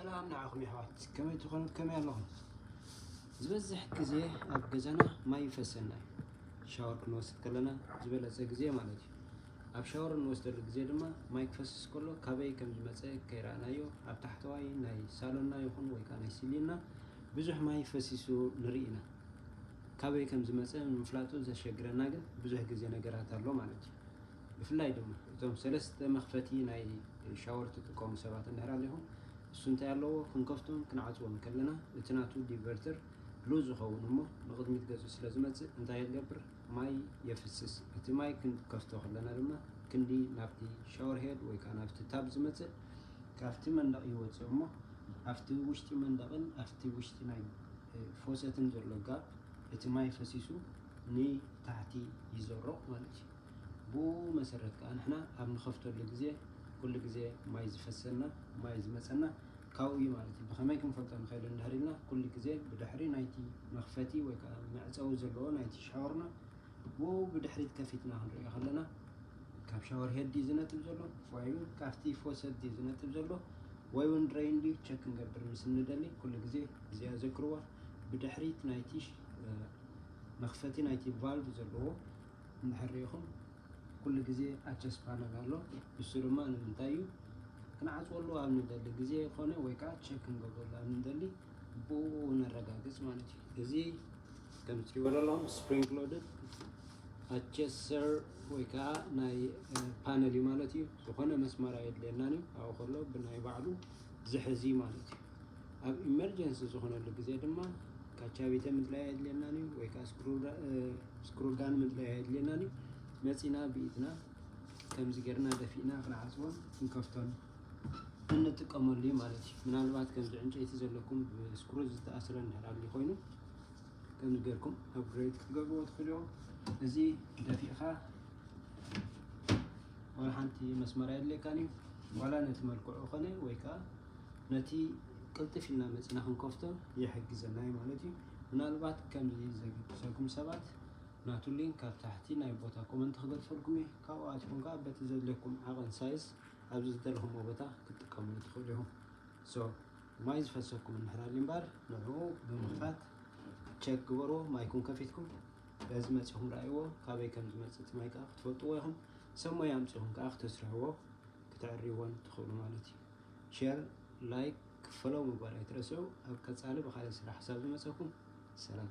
ሰላም ንዓኹም የሕዋት፣ ከመይ ትኾኑ? ከመይ ኣለኹም? ዝበዝሕ ግዜ ኣብ ገዛና ማይ ይፈሰና እዩ። ሻወር ክንወስድ ከለና ዝበለጸ ግዜ ማለት እዩ። ኣብ ሻወር እንወስደሉ ግዜ ድማ ማይ ክፈስስ ከሎ ካበይ ከም ዝመጸ ከይረኣናዮ ኣብ ታሕተዋይ ናይ ሳሎንና ይኹን ወይ ከዓ ናይ ሲሊንና ብዙሕ ማይ ፈሲሱ ንርኢ ኢና። ካበይ ከም ዝመጸ ንምፍላጡ ዘሸግረና ግን ብዙሕ ግዜ ነገራት ኣሎ ማለት እዩ። ብፍላይ ድማ እቶም ሰለስተ መኽፈቲ ናይ ሻወር ትጥቀሙ ሰባት እንድሕር ኣለኹም፣ እሱ እንታይ ኣለዎ? ክንከፍቶን ክንዓጽዎን ከለና እቲ ናቱ ዲቨርተር ሉዝ ዝኸውን እሞ ንቕድሚት ገጹ ስለ ዝመጽእ እንታይ ይገብር? ማይ የፍስስ። እቲ ማይ ክንከፍቶ ከለና ድማ ክንዲ ናብቲ ሻወር ሄድ ወይ ከዓ ናብቲ ታብ ዝመጽእ ካብቲ መንደቕ ይወጽእ እሞ ኣብቲ ውሽጢ መንደቕን ኣብቲ ውሽጢ ናይ ፎሰትን ዘሎ ጋፕ እቲ ማይ ፈሲሱ ንታሕቲ ይዘሮ ማለት እዩ። ብኡ መሰረት ከዓ ንሕና ኣብ ንኸፍተሉ ግዜ ኩሉ ግዜ ማይ ዝፈሰና ማይ ዝመፀና ካብኡ እዩ ማለት እዩ። ብኸመይ ክንፈልጦ ንኽእል እንድሕር ኢልና ኩሉ ግዜ ብድሕሪ ናይቲ መኽፈቲ ወይ ከዓ መዕፀዊ ዘለዎ ናይቲ ሻወርና ብኡ ብድሕሪት ከፊትና ክንሪኦ ከለና ካብ ሻወር ሄድ ድዩ ዝነጥብ ዘሎ ወይ እውን ካብቲ ፎሰት ድዩ ዝነጥብ ዘሎ ወይ እውን ድረይን ድዩ ቸክ ክንገብር ምስ እንደሊ ኩሉ ግዜ እዚኣ ዘክርዋ። ብድሕሪት ናይቲ ሽ- መኽፈቲ ናይቲ ቫልቭ ዘለዎ እንድሕር ሪኢኹም ኩሉ ግዜ ኣቸስ ፓነል ኣሎ። እሱ ድማ ንምንታይ እዩ? ክንዓፅወሉ ኣብ ንደሊ ግዜ ኮነ ወይ ከዓ ቸክ ክንገብረሉ ኣብ ንደሊ ብኡ ነረጋግፅ ማለት እዩ። እዚ ከም ትሪእዎ ዘለኹም ስፕሪንግ ሎድድ ኣቸሰር ወይ ከዓ ናይ ፓነል እዩ ማለት እዩ። ዝኾነ መስመር ኣየድልየናን እዩ። ኣብኡ ከሎ ብናይ ባዕሉ ዝሕዝ እዩ ማለት እዩ። ኣብ ኢመርጀንሲ ዝኾነሉ ግዜ ድማ ካቻቢተ ምድላይ ኣየድልየናን እዩ ወይ ከዓ ስክሩጋን ምድላይ ኣየድልየናን እዩ። መፂና ብኢድና ከምዚ ጌርና ደፊእና ክንዓፅቦን ክንከፍቶን እንጥቀመሉ እዩ ማለት እዩ። ምናልባት ከምዚ ዕንጨይቲ ዘለኩም ብስክሩ ዝተኣስረ እንድሕር ኣድልዩ ኮይኑ ከምዚ ጌርኩም ኣፕግሬድ ክትገብርዎ ትኽእሉ ኢኹም። እዚ ደፊእኻ ዋላ ሓንቲ መስመር ኣየድልየካን እዩ። ዋላ ነቲ መልክዑ ኾነ ወይ ከዓ ነቲ ቅልጥፍ ኢልና መፂና ክንከፍቶ ይሕግዘና እዩ ማለት እዩ። ምናልባት ከምዚ ዘገድሰኩም ሰባት ናቱ ሊንክ ካብ ታሕቲ ናይ ቦታ ኮመንት ክገድፈልኩም እዩ። ካብኡ ኣትኹም ከዓ በቲ ዘድልየኩም ዓቐን ሳይዝ ኣብዚ ዝደለኹምዎ ቦታ ክትጥቀምሉ ትኽእሉ ኢኹም። ሶ ማይ ዝፈሰኩም እንድሕር ኣልዩ እምበር ንዕኡ ብምኽፋት ቸክ ግበርዎ። ማይኩም ከፊትኩም በዚ መፂኹም ረኣይዎ። ካበይ ከም ዝመፅእ እቲ ማይ ከዓ ክትፈልጥዎ ኢኹም። ሰብ ሞያ ኣምፂኹም ከዓ ክተስርሕዎ ክተዕርይዎን ትኽእሉ ማለት እዩ። ሼር፣ ላይክ፣ ክፈለው ምግባር ኣይትረስዑ። ኣብ ቀፃሊ ብካልእ ስራሕ ክሳብ ዝመፀኩም ሰላም።